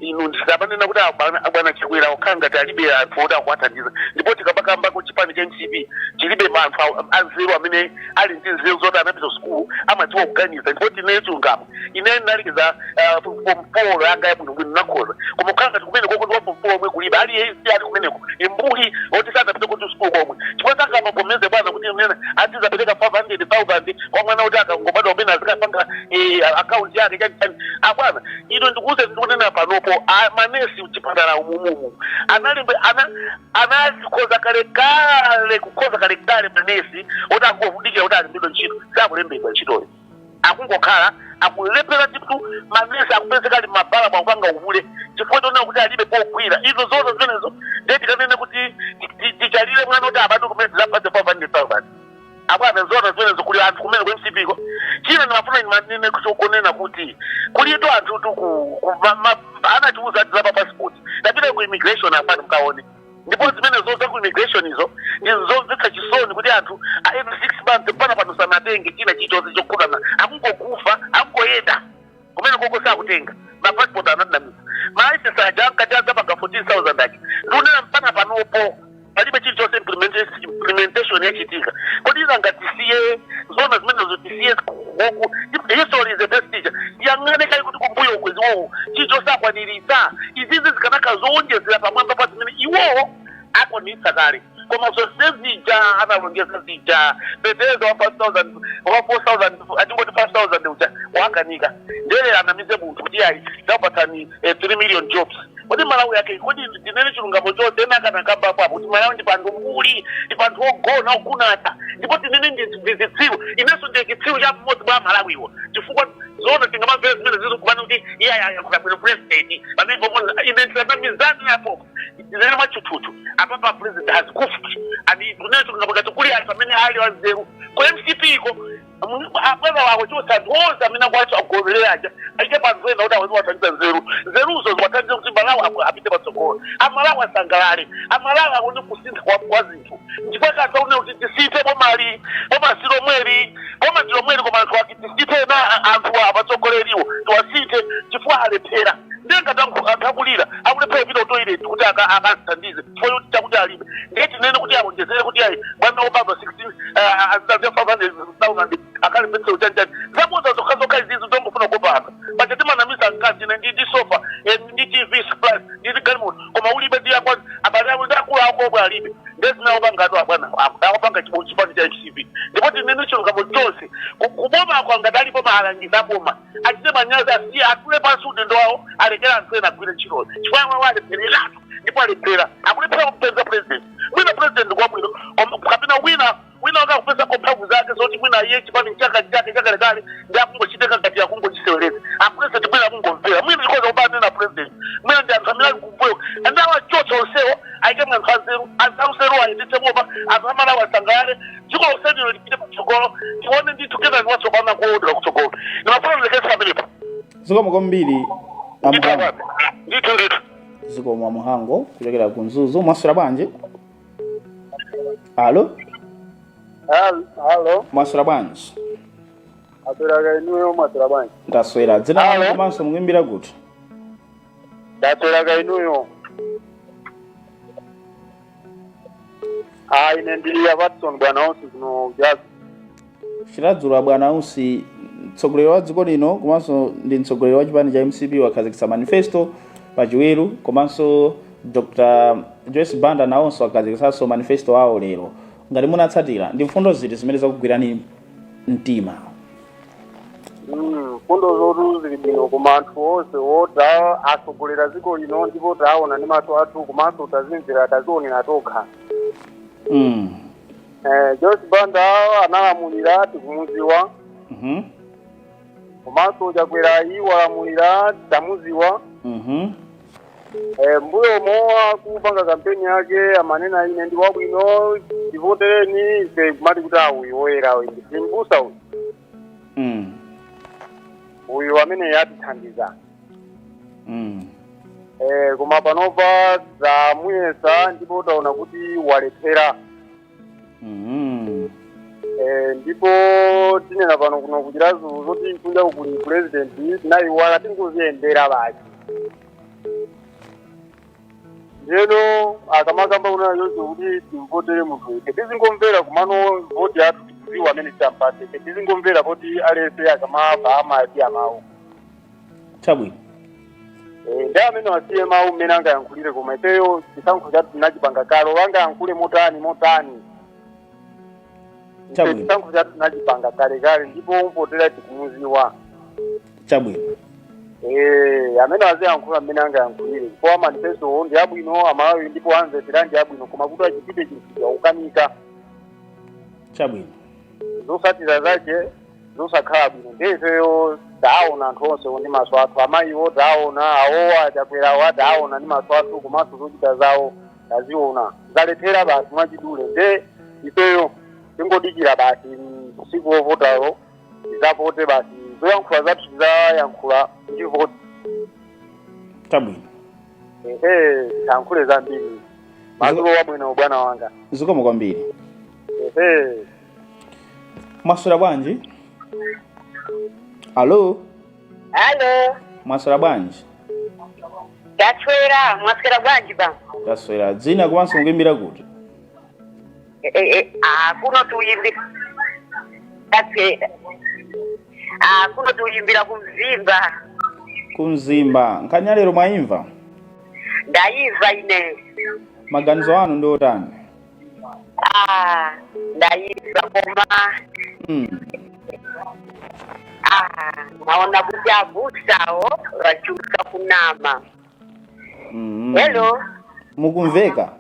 inu ndikamanena kuti abwana Chakwera okhala ngati alibe anthu oti akuwathandiza. Ndipo tikabakambako chipani cha MCP chilibe anthu anzeru amene ali ndi nzeru zoti anapita sukulu, amadziwa kuganiza. Ndipo tinene chilungamo, ine ndinalikiza form 4 yanga yabwinobwino, nakhoza, koma kukhala ngati kumene koko ndi wa form 4 omwe kulibe aliyense ali kumeneko, imbuli oti sanapite kuti sukulu komwe, chifukwa sangamagomeze bwana kuti nena atizapereka 500,000 kwa mwana kuti akangobadwa umene azikapanga akaunti yake, chani chani. Abwana, ino ndikuuze, ndikunena panopo, manesi mchipatala umumumu analembe ana anakhoza kalekale, kukhoza kalekale, manesi oti angovudikira kuti alembedwe ntchito, sakulembedwa ntchitoyo, akungokhala akulephera ndithu. Manesi akupezeka ali mabala mwakupanga uhule chifukwa chonena kuti alibe pogwira. Izo zonse zimenezo ndiye tikanene kuti tichalire mwana kuti abadwe kumene tizapatse 500,000? Abwana, zona zimenezo? Kuli anthu kumene ku MCP ko. China ndimafuna ndinene kunena kuti kulito anthu tu anatiuza ati zapa passport, tapita ku immigration apano mkaone. Ndipo zimene zoza ku immigration izo ndi zomvetsa chisoni kuti anthu a every 6 months pana pano sanatenge china chilichonse chokhuzana, akungokufa, akungoyenda kumene koko sakutenga mapassport. Anatinamiza ma license aja ankati adzapanga 14,000 aja, ndikunena mpaka panopo palibe chilichonse implementation yachitika. Kodi iza tisiye zona zimenezo, tisiye kuku? History is the best teacher. Tiyang'ane kali kuti kumbuyo kweziwowo chilichonse akwaniritsa. Izizi zikanaka zowonjezera pamwamba pa zimene iwowo akwaniritsa kale, koma zonse zija analonjeza zija, fetereza wa 5000, wa 4000, atingoti 5000 uja wakanika. Ndere anamize munthu kuti ayi, zakupatsani 3 million jobs. Kodi Malawi yake, kodi ndinene chilungamo chonse, ena akanakamba apo kuti Malawi ndi panthu mbuli, ndi panthu ogona ogunata. Ndipo tinene ndi zitsiru, inenso ndiye chitsiru cha mmodzi mwa Malawiwo, chifukwa zoona tingamamvera zimene zizo kumana kuti iye ayankhula bwino president pamene pomwe ine ndisanamizani apo, tinene mwachutchutchu apapa, president has goofed. And kunene chilungamo, ngati kuli anthu amene ali wanzeru ku MCP ko, abwana wako chonse, anthu onse amene akwacho agoverera aja, aite panthu ena kuti awezi wathandiza nzeru, nzeruzo ziwathandize kuti Malawi apite patsogolo, Amalawi asangalale, Amalawi aone kusintha kwa zinthu. Chifukwa kanthu aone kuti tisinthe bomali, boma si lomweli, boma ndi lomweli, koma anthu ati tisinthe na anthu apatsogoleriwo tiwasinthe chifukwa alephera. Ndiye ngati anthu akulira, akulephera kupita ku toilet kuti akathandize chifukwa choti chakuti alibe. Ndiye tinene kuti awonjezere kuti ayi, mwana wobadwa 16 azidzaziya 500,000 akalembetse uchanchani? Zaboza zokha zokha izizi, zongofuna kupanga pacha. Timanamisa mkazi, ine ndi sofa, ndi TV plus ndi galimoto, koma ulibe ndi akwa abale ako ndi akulu ako omwe alibe. Ndiye zinawopangatu abwana akupanga chipani cha MCP. Ndipo tinene chilungamo chonse, kuboma ako angati alipo maalangiza aboma, achite manyazi, asiye, atule pansi udindo wawo, alekera anthu ena agwire ntchitoyo, chifukwa awawo alephereratu. Ndipo alephera, akulephera kupeza president. Mwina president kwabwino, kapena wina wina wakakupeza mphamvu zake zoti mwina iye chipani chaka chake chakalekale ndi akungochiteka ngati akungochisewereza. Apresident mwina akungomvera, mwina ndikhoza kupana na president, mwina ndi anthu amene ali kumbuyo, andi awachotsa onsewo, ayike anthu anzeru, anthu anzeru ayendetse boma, anthu Amalawi asangalale, dziko lonse lipite patsogolo, tione ndithu kenani watsopano akuoneka kutsogolo. Ndimafuna ndilekese pamenepo. Zikomo kwambiri, Amuhango. Ndithu, ndithu. Zikomo, Amuhango kuchokera ku Mzuzu. Mwaswera bwanji? Alo? Halo. Mwaswera bwanji? Aswera inuyo, mwaswera bwanji? Ndaswera. Dzina lanu Alo. komanso mukuimbira kuti? Ndaswera inuyo? Ah, ine ndili ya Watson, bwana Usi, kuno Jazi. Chiradzulu. Bwana Usi, mtsogoleri wa dziko lino komanso ndi mtsogoleri wa chipani cha MCP wakhazikitsa manifesto pachiweru, komanso Dr Joyce Banda nawonso akhazikitsanso manifesto awo lero. Ngati munatsatira, ndi mfundo ziti zimene zakugwirani mtima? Mfundo zotu zili bwino, koma anthu onse wota asogolera dziko lino ndipo taona ndi maso athu, komanso tazimvera, tazionera tokha. Joyce Banda analamulira, tikumuziwa. Komanso Chakwera walamulira, tamuziwa. Mbuyomo akupanga kampeni yake amanena, "Ine ndi wabwino, tivotereni." Ife kumati kuti uyu woyera, uyu ndi mbusa uyu, uyu amene yatithandiza. Koma panopa zamuyesa ndipo taona kuti walephera. Ndipo tinena pano kuno kuchirazu zoti kunja kuli president tinayiwala tingoziyendera basi. Ndiyeno akamakamba kunena choncho kuti timvotere munthu, ife tizingomvera, kumano voti yathu tikuziwa amene titampatse. Ife tizingomvera poti alese akamava amasiya mawu. Chabwino. Ndi amene wasiye mawu mmene angayankhulire, koma ifeyo chisankho chathu tinachipanga kale, angayankhule motani motani, ife chisankho chathu tinachipanga kale kale ndipo umvotera tikumuziwa. Chabwino. Amene aziyankhula mmene angayankhulire, ndipo manifesto ndi abwino, Amalawi ndipo amvetsera, ndi abwino, koma kuti achipite chinthu akukanika. Chabwino. Zotsatira zake zosakhala bwino. Ndi ifeyo taona anthu onse ndi maso athu, amayiwo taona, awowa Achakwerawo taona ndi maso athu, komanso zochita zawo taziona, zalephera basi mwachidule. Nde ifeyo tingodikira basi usiku wovotawo tizavote basi, zoyankhula zathu tizayankhula ndi voti. Chabwino. Ehe, tiyankhule zambiri. Madzulo wabwino, bwana wanga. Zikomo kwambiri. Ehe. Mwaswera bwanji? Alo? Halo. Mwaswera bwanji? Taswera, mwaswera bwanji ba? Taswera. Dzina komanso mukuimbira kuti? Ah, kuno tuyimbira. Taswera. Ah, kuno tuyimbira kumzimba. Kumzimba. Nkhani ya lero mwayimva? Ndayimva ine. Maganizo anu ndi otani? Ah, ndayimva koma ah, naona kuti abusawo vachusa kunama. Hello. Mukumveka.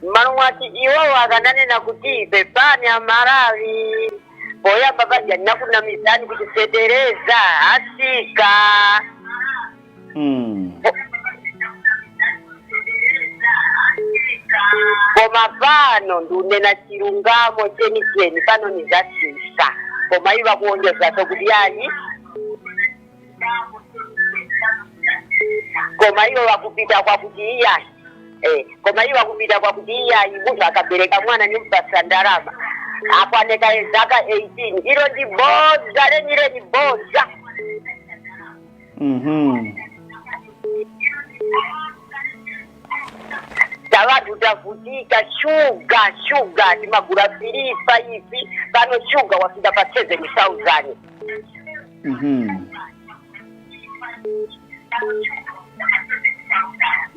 Mmalo mwati iwowo akananena kuti pepani Amalawi, poyamba paja ndinakunamizani kuti fetereza asika. Koma pano ndiunena chilungamo chenicheni, pano nizasisa, koma iva kuonjezaso kuti yani, koma iwo wakupita kwakuti iyayi, koma iwo wakupita kwakuti iyayi, munthu akabereka mwana nimpasa ndalama akwaneka zaka 18, ilo ndi boza lenileni, boza. Tavanthu tavutika, shuga, shuga timagula 3 5, pano shuga wafika pa 7,000.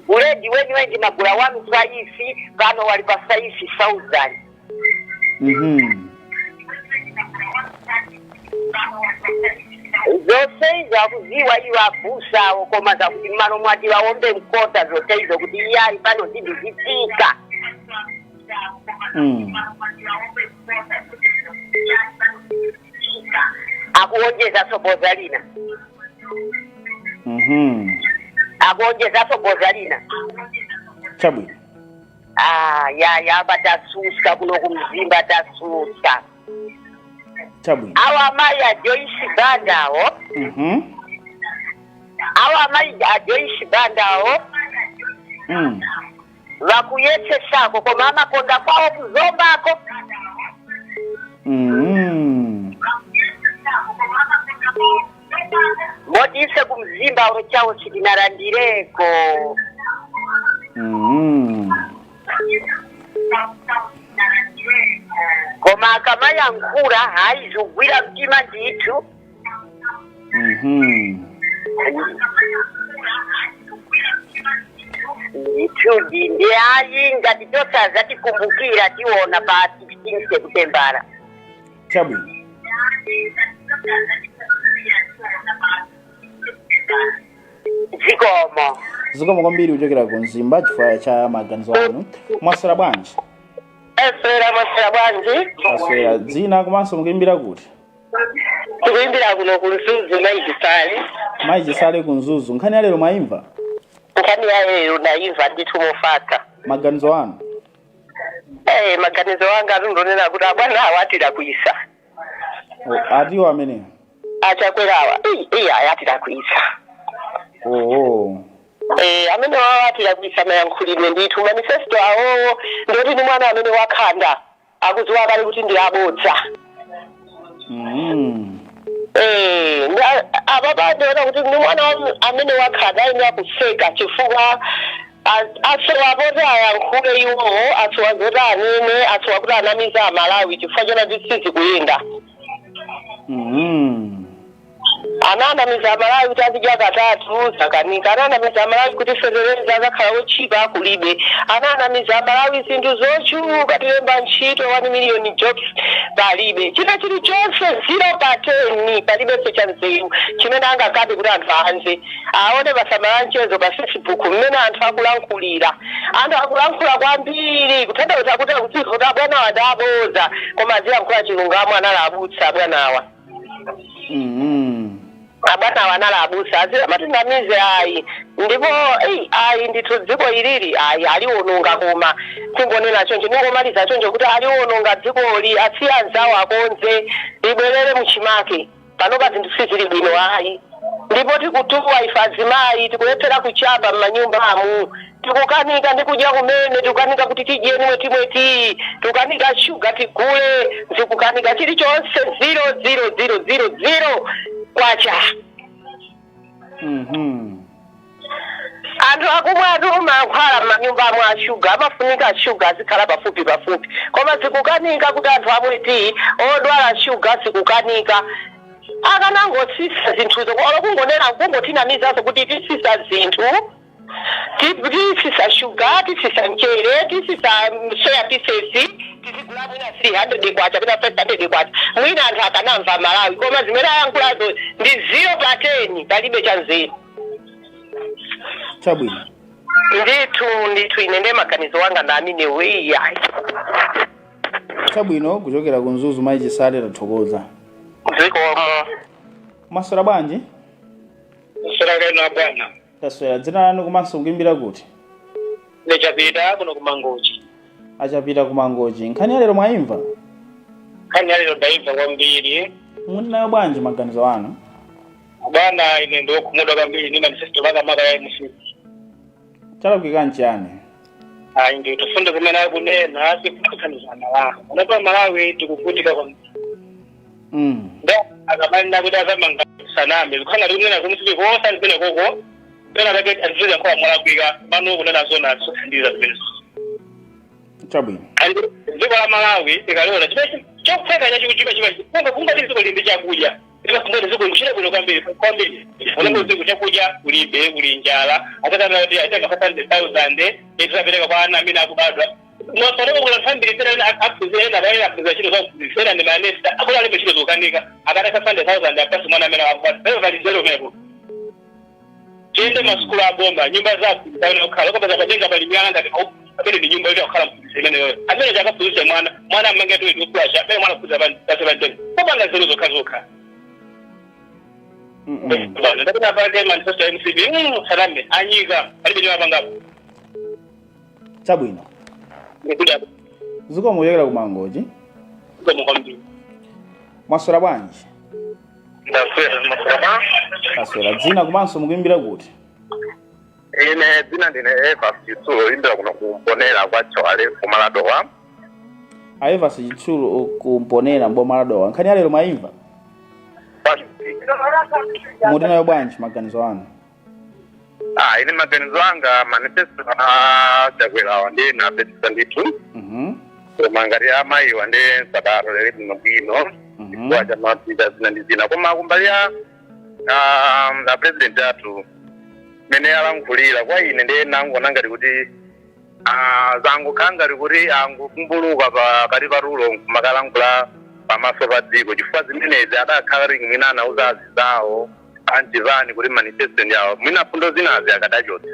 Buledi weni timagula 1 5, pano wali pa 5,000. Zonse izo akuziwa iwo abusawo, koma zakuti mmalo mwati waombe mkota zonse izo kuti iyayi, pano zinthu zitsika. Akuonjeza boza lina. Akuonjeza boza lina. Chabwino. Ah, ya ya, apa tasusa kuno kumzimba, tasusa. Chabwino. Awa amayi a Joyce Bandawo, awa amayi a Joyce Bandawo vakuyesesako, koma amakonda kwawo kuzombako. Moti ise kumzimba uro chawo chitinalandireko. Koma akamayankhula, hayi, zigwira mtima ndithu. Ndithu ndi ayi, ngati tosaza tikumbukira, tiona pa 16 Seputembala. Chabwino. Zikomo. Zikomo kwambiri kuchokera ku Mzimba chifukwa cha maganizo anu. Mwaswera bwanji? Eswera, mwaswera bwanji? Taswera. Dzina komanso mukuimbira kuti? Tikuimbira kuno ku Mzuzu, Mayi Chisale. Mayi Chisale ku Mzuzu, nkhani ya lero mwayimva? Nkhani ya lero ndayimva ndithu mofata. Maganizo anu? Maganizo anga atundonena kuti abwana awo atilakwisa. Oh, atiwo amenewo? Achakwerawa, iya, atilakwisa. Oo. Amene wawo atilakwisa mayankhulidwe ndithu. Manifesto awowo ndoti ni mwana amene wakhanda akudziwa kale kuti ndi abodza. Apa ndiona kuti ni mwana amene wakhanda ayenera kuseka, chifukwa asowa poti ayankhule iwowo, asowa zoti anene, asowa kuti anamiza Amalawi, chifukwa chona sizikuyenda. Ananamiza Amalawi kuti azidya katatu, zakanika. Ananamiza Amalawi kuti fetereza azakhala otchipa, kulibe. Ananamiza Amalawi zinthu zochuluka, tilemba ntchito 1 million jobs, palibe. China chilichonse 0 pa 10, palibenso cha nzeru chimene angakabe kuti anthu amve, aone pasamala mchezo pa Facebook mmene anthu akulankhulira. Anthu akulankhula kwambiri kutanthauza kuti akudziwa kuti abwanawa ndi aboza, koma aziyankhula chilungamo. Anali abusa abwanawa. Abwanawa anali abusa, amatinamize ayi. Ndipo eyi, ayi ndithu, dziko ilili ayi aliwononga. Koma tingonena choncho, ningomaliza choncho kuti aliwononga dzikoli, asiye anzawo akonze, libwerere muchimake. Panopa zinthu sizili bwino ayi, ndipo tikutuwa ife azimayi, tikulephera kuchapa m'manyumbamu, tikukanika ndi kudya kumene, tikukanika kuti tidye nimwe timwe tii, tikukanika shuga tigule, zikukanika chilichonse 0 0 0 0 0 kwacha. Anthu akumwa atu mankhwala m'manyumbamo a shuga, amafunika shuga azikhala pafupi pafupi, koma zikukanika kuti anthu amwe tii, odwala shuga zikukanika. Akanangosisa zinthuzo olo kungonena, kungotinamizanso kuti tisisa zinthu, tisisa shuga, tisisa mchere, tisisa soya pieces, tizigula mwina 300 kwacha pena 500 kwacha, mwina anthu akanamva Malawi. Koma zimene ayankhulazo ndi 0 pa 10, palibe cha nzeru. Chabwino. Ndithu ndithu, ine ndiye maganizo wanga ndi amenewo iya. Chabwino, kuchokera ku Mzuzu mayi Chisale, tathokoza. Zikomo. Maswera bwanji? Maswera keno abwana. Taswera. Dzina lanu komanso kuimbira kuti? Nechapita kuno kuMangochi. Achapita kuMangochi, nkhani ya lero mwayimva? Nkhani ya lero ndaimva kwambiri. Muli nayo bwanji maganizo anu? Bwana, ine ndiokhumudwa kwambiri ndi manifesto, makamaka ya MCP. Chalakwika nchiyani? Ayi ndithu, fundo zimene akunena sikuthandiza Malawi. Panopa Malawi tikuvutika kwambiri. Ndo akamanena kuti azamanga saname, zikukhala ngati kunena ku MCP kosa zimene koko pena pake aziziyankhula molakwika pano, kunena zona zosathandiza zimenezo. Chabwino. And dziko la Malawi tikaliona, chimene chokupheka chachikuchipa chipa kunga kungati dziko lili ndi chakudya, limakungati dziko likuchita bwino kwambiri kwambiri. Unapo dziko chakudya kulibe, kuli njala. Atakana kuti atenga 500,000 itizapereka kwa ana amene akubadwa panopo, kula anthu ambiri pena ena aphunzira, ena abayena aphunzira ntchito zakuphunzira, ena ndi manesi, akula alibe ntchito, zokanika. Akata 500,000 apasi mwana amene akubadwa pena pali zero mepo. Tiyende masukulu aboma, nyumba zaphunzira kukhala okapeza padenga pali miyala ngati amene ndi nyumba yoti akukhala mphunzitsi imeneyoyo, amene chakaphunzitse mwana, mwana amange toilet oflush, amene mwana aphunzira pasi pamtengo, popanga zero zokha zokha. Ndapita pake manifesto ya MCP, saname, anyika, palibe chimapangapo. Chabwino. Ndikuda. Zikomo kuchokera kuMangochi. Zikomo kwambiri. Mwaswera bwanji? Ndaswera, maswera. Taswera. Dzina komanso mukuimbira kuti? Ine dzina ndine Eva Chitsulo, imbira kuno kuMponera kwa Chawale, kumaladowa. Aeva Chitsulo kuMponera mboma la Dowa, nkhani ya lero mwayimva? Muti nayo bwanji maganizo anu? Ah, ine maganizo anga, manifesto a Chakwerawa ndi napetisa ndithu. Koma ngati amayiwa ndi sadalolere bwino bwino chifukwa cha mapita zina ndi zina. Koma kumbali ya a president athu, mene alankhulira, kwa ine ndiye nangona ngati kuti zangokhala ngati kuti angokumbuluka pakati patulo makalankhula pamaso pa dziko, chifukwa zimenezi adakhala kuti mwina anauza azizawo anchipani kuti manifesto yawo mwina fundo zinazi akadachotsa,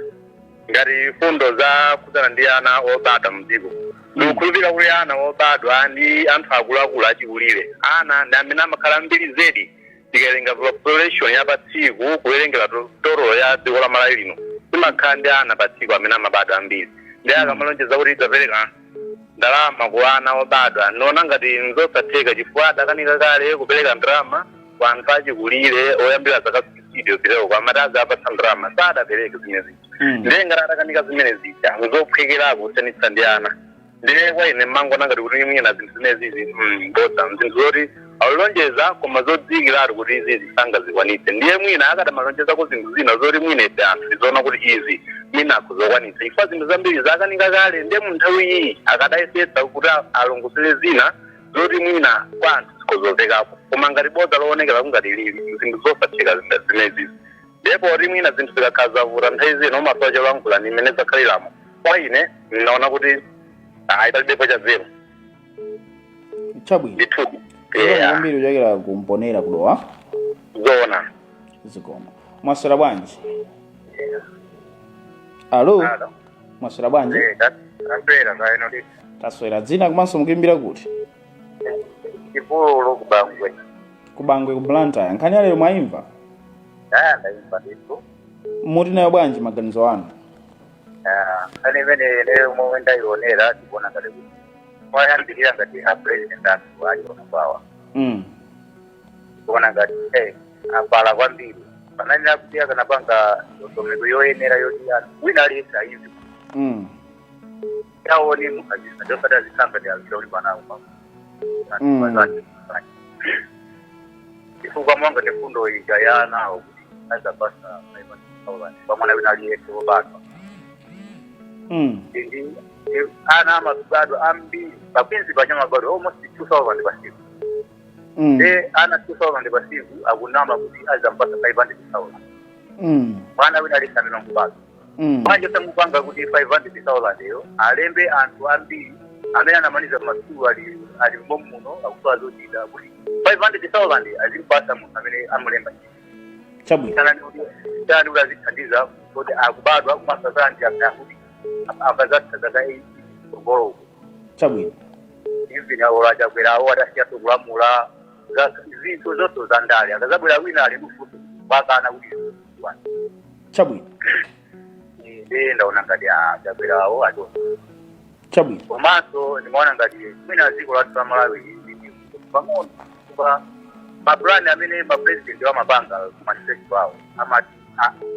ngati fundo za khudzana ndi ana obadwa mdziko. Ndikukhulupirira kuti ana obadwa ndi anthu akuluakulu achikulire, ana ndi amene amakhala mbiri zedi. Tikawerenga population ya pa tsiku, kuwerengera total ya dziko la Malawi lino, timakhala ndi ana pa tsiku amene amabadwa ambiri. Ndi akamalonjeza kuti idzapereka ndalama ku ana obadwa, ndiona ngati nzosatheka, chifukwa adakanika kale kupereka ndalama ku anthu achikulire oyambira zaka 60. video piteko amati azapatsa ndalama, sadapereke zimene zija. Ndiye ngati atakanika zimene zija, zophwekerako kusiyanitsa ndi ana. Ndiye kwa ine mmangona ngati kuti mwina zinthu zimene zizi bodza, zinthu zoti awulonjeza koma zodziwikiratu kuti izizi sangazikwanitse. Ndiye mwina akadamalonjezako zinthu zina zoti mwina ife anthu tizoona kuti izi mwina akuzokwanitsa, chifukwa zinthu zambiri zakanika kale. Ndiye mu nthawi iyi akadayesetsa kuti alongosere zina zoti mwina kwa anthu zikozovekapo, koma ngati bodza loonekera kungati lili zinthu zosatheka zimenezizi. Ndipo oti mwina zinthu zikakhala zavuta, nthawi zino umasowa cholankhula ni imene zakhaliramo. Kwa ine ndinaona kuti ayi, palibepo cha zero. Chabwino. Ndithu. Zikomo Yeah. kwambiri kuchokera kumponera kudowa. Zoona. Zikomo. Mwaswera bwanji? Alo, mwaswera bwanji? Taswera, kaeno ndi? Taswera. Dzina komanso mukuimbira kuti? Chipululu, kubangwe. Kubangwe ku Blantyre. Nkhani ya lero mwayimva? Aya, ndayimva ndithu. Muti nayo bwanji, maganizo anu? Nkhani imene ineyo momwe ndayionera, ndikuona ngati kuti wayambirira ngati a president athu aliona kwawa, ndikuona ngati apala kwambiri. Pananena kuti akanapanga ndondomeko yoyenera yoti anthu wina aliyense ayimve, yaone mukazisa ndosati azikhala ngati azira kuti panawo, chifukwa mwanga ndi fundo ija ya anawo kuti azapasa 500,000 pamwana wina aliyense wobadwa. Ndi ana amabadwa ambiri pakwinzi pacha, mabadwa almost 2000 pasiku. Ndi ana 2000 pasiku, akunama kuti azampasa 500,000 mwana wina aliyense amene nkubadwa. Bwanji osamupanga kuti 500,000 yo alembe anthu ambiri amene anamaliza masukulu, ali muno akusowa zochita, kuti 500,000 azimpasa munthu amene amulemba ntchito? Sanani kuti azithandiza kuti akubadwa kumasazanti kuti akazatha zaka 8 kugoloko. Even awo achakwerawo adasiyaso kulamula, zinthu zonse za ndale, akazabwera wina ali kufuso pakana kuti Ndiye ndaona ngati achakwerawo acho. Komanso ndimaona ngati mwina dziko lathu la Malawi ndi pang'ono kupa mapulani amene mapresident amapanga ku manifesto awo, amati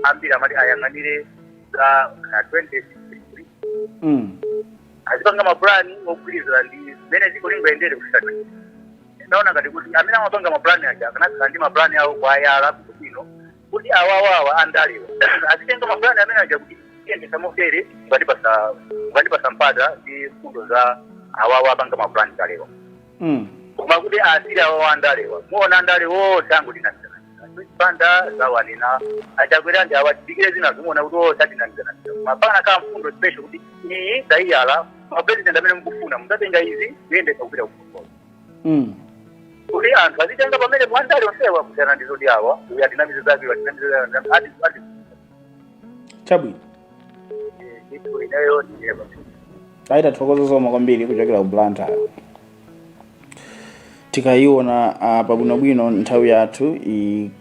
ambiri amati ayang'anire za 2063. Azipanga mapulani ogwirizana ndi zimene dziko lingayendere kufika 20. Ndaona ngati kuti amene amapanga mapulani aja akanakhala ndi mapulani awo kwa ayala bwino, kuti awawawa andalewa azitenga mapulani amene aja kuti tiyendesa motere, mukatipasa mpata ndi mfundo za awawa apanga mapulani kalewa. Koma kuti asiri awawa andalewa, muona andale wonse angotinamizana, panda zawanena achakwera ndi awatidikire zina, zimuona kuti wonse atinamizana. Mapana kama mfundo special kuti iyi taiyala, mapresident amene mukufuna muzatenga izi kuyendesa kupita kufootball, kuti anthu azitenga pamene mwandale onsewa, kusiyana ndi zoti awa uyu atinamize zake, uyu atinamize zake, ati ati. Ndithu, ineyo ndiye. Aita, thokoza zomwe kwambiri kuchokera ku Blantyre. Tikayiona pabwinobwino nthawi yathu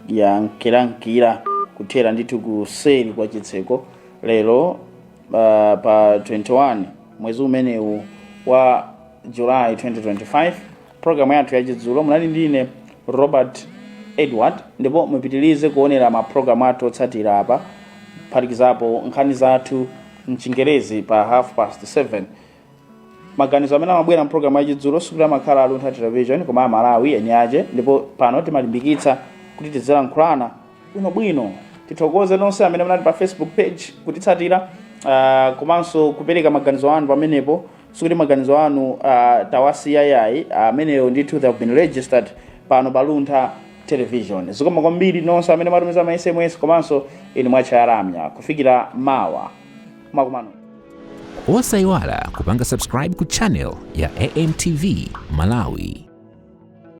yankirankira kuthera ndithu kuseri kwa chitseko. Lero pa 21 mwezi umenewu wa July 2025, programu yathu yachidzulo munali ndine Robert Edward, ndipo mupitirize kuonera mapulogalamu athu otsatira apa, kuphatikizapo nkhani zathu mchingerezi pa 7:30. Maganizo amene amabwera mpulogalamu yachidzulo sikuti amakhala aluntha Television koma Amalawi eni ache, ndipo pano timalimbikitsa kuti tizilankhulana bwinobwino. Tithokoze nonse amene munali pa Facebook page kutitsatira, komanso kupereka maganizo anu pamenepo. Sikuti maganizo anu tawasiya yayi, ameneyo ndithu they have been registered pano pa Luntha Television. Zikomo kwambiri nonse amene mwatumiza ma SMS komanso inu mwatchayaramya. Kufikira mawa, makumano. Osayiwala kupanga subscribe ku channel ya AMTV Malawi.